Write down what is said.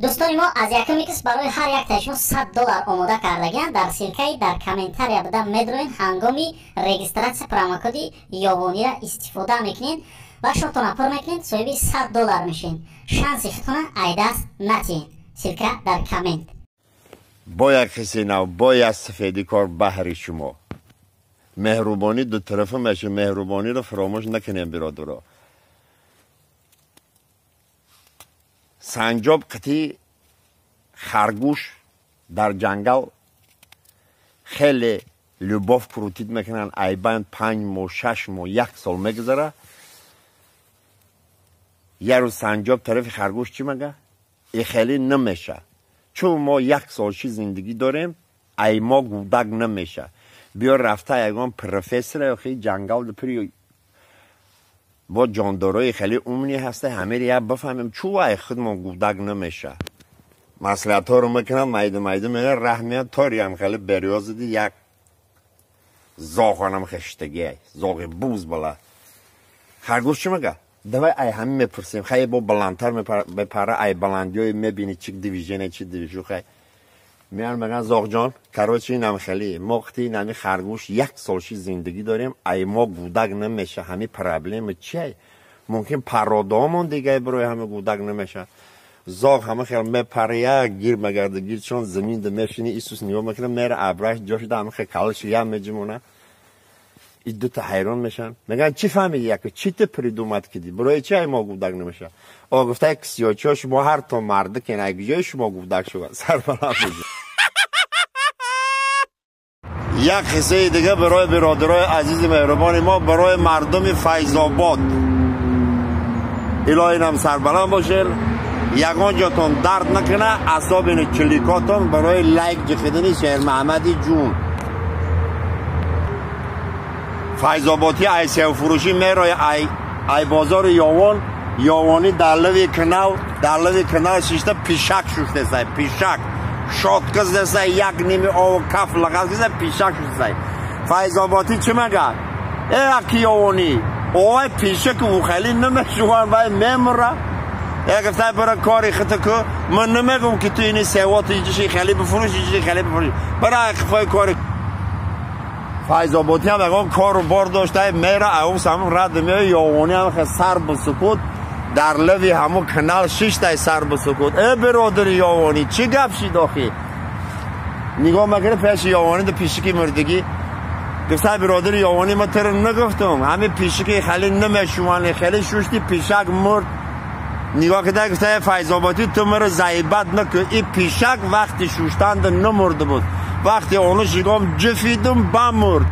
Дӯстони мо, аз якуми кис барои ҳар яктаи шумо $100 омода кардагианд. Дар ссылкаи дар комментария буда медроен, ҳангоми регистрация промокоди Ёвонира истифода мекунед ва шотона пур мекунед, соҳиби $100 мешед. Шанси худтона айдаст натиҳед. Ссылка дар коммент. Бо як ҳисси нав, бо як сафедӣ кор баҳри шумо. Меҳрубонӣ дутарафа меша, меҳрубониро фаромӯш накунем, биродаро. Санҷоб қити харгӯш дар ҷангал хеле любовь крутить мекунанд. Айбанд 5 моҳ, 6 моҳ, як сол мегузара. Як рӯз санҷоб тарафи харгӯш чӣ мега? И хеле намеша. Чун мо як сол ши зиндагӣ дорем, ай мо гудак намеша. Биё рафта ягон профессора ё хели ҷангал пири бо ҷондорои хеле умни ҳаста, ҳамеро як бифаҳмем, чӯ ай худмон гудак намеша. Маслиҳатҳоро мекунам, майда майда мера раҳ меяд, ториам хеле берёзиди як зоғонам хештагиай, зоғи буз бала. Харгӯш чӣ мега? Давай ай ҳамин мепурсем, хай бо баландтар мепара, ай баландиҳои мебини чи движение, чи движу хай. Меян меган зоғҷон, короче инам хеле, мо қити инами харгӯш як сол ши зиндагӣ дорем, ай мо гудак намеша, ҳами проблема чиай? Мумкин пародаомон дигай барои ҳами гудак намеша. Зоғ ҳама хел мепара, як гир мегарда, гир чон замин да мешини, Исус нигоҳ мекунад, мера абраш ҷошуда ҳама хел калаши як меҷимона. И дута ҳайрон мешан. Меган чӣ фаҳмиди яко, чӣ ту придумать киди? Барои чи ай мо гудак намеша? О гуфта кисиёчиҳо шумо ҳар то марда кен, ай ҷои шумо гудак шува. Сарбаланд бошед. Як ҳиссаи дига барои биродарои азизи меҳрубони мо, барои мардуми Файзобод. Илоҳи нам сарбаланд бошед. Ягон ҷотон дард накуна, асобини чиликотон барои лайк ҷихидани Шермаҳмади ҷун. Файзоботӣ ай севфурӯшӣ мерои ай бозори Ёвон, Ёвонӣ дар лави канал, дар лави канал шишта пишак шуштесай, пишак. Шотка здесай, як ними ов каф лағаз кисай, пишак шуштесай. Файзоботӣ чӣ мега? Э аки Ёвонӣ, овай пишак ухали намешуван, вай мемура. Э гуфтай бара кори хита ку, ман намегум ки ту ини севот иҷиши хели бифурӯш, иҷиши хели бифурӯш. Бара қифои кори Файзоботӣ ҳам ягон кору бор дошта, мера ау самун рад меояд, Ёвонӣ ҳам хе сар ба сукут дар лави ҳамун канал шиштай сар ба сукут. Э биродари Ёвонӣ, чӣ гап шид охи? Нигоҳ мекунӣ пеши Ёвонӣ ду пишики мурдагӣ. Гуфта биродари Ёвонӣ, ман туро нагуфтум, ҳамин пишики хеле намешувани, хеле шушти пишак мурд. Нигоҳ кида гуфта Файзоботӣ, ту маро заибат накун, ин пишак вақти шуштанда намурда буд. Вақти ону шигом ҷифидум бамурд.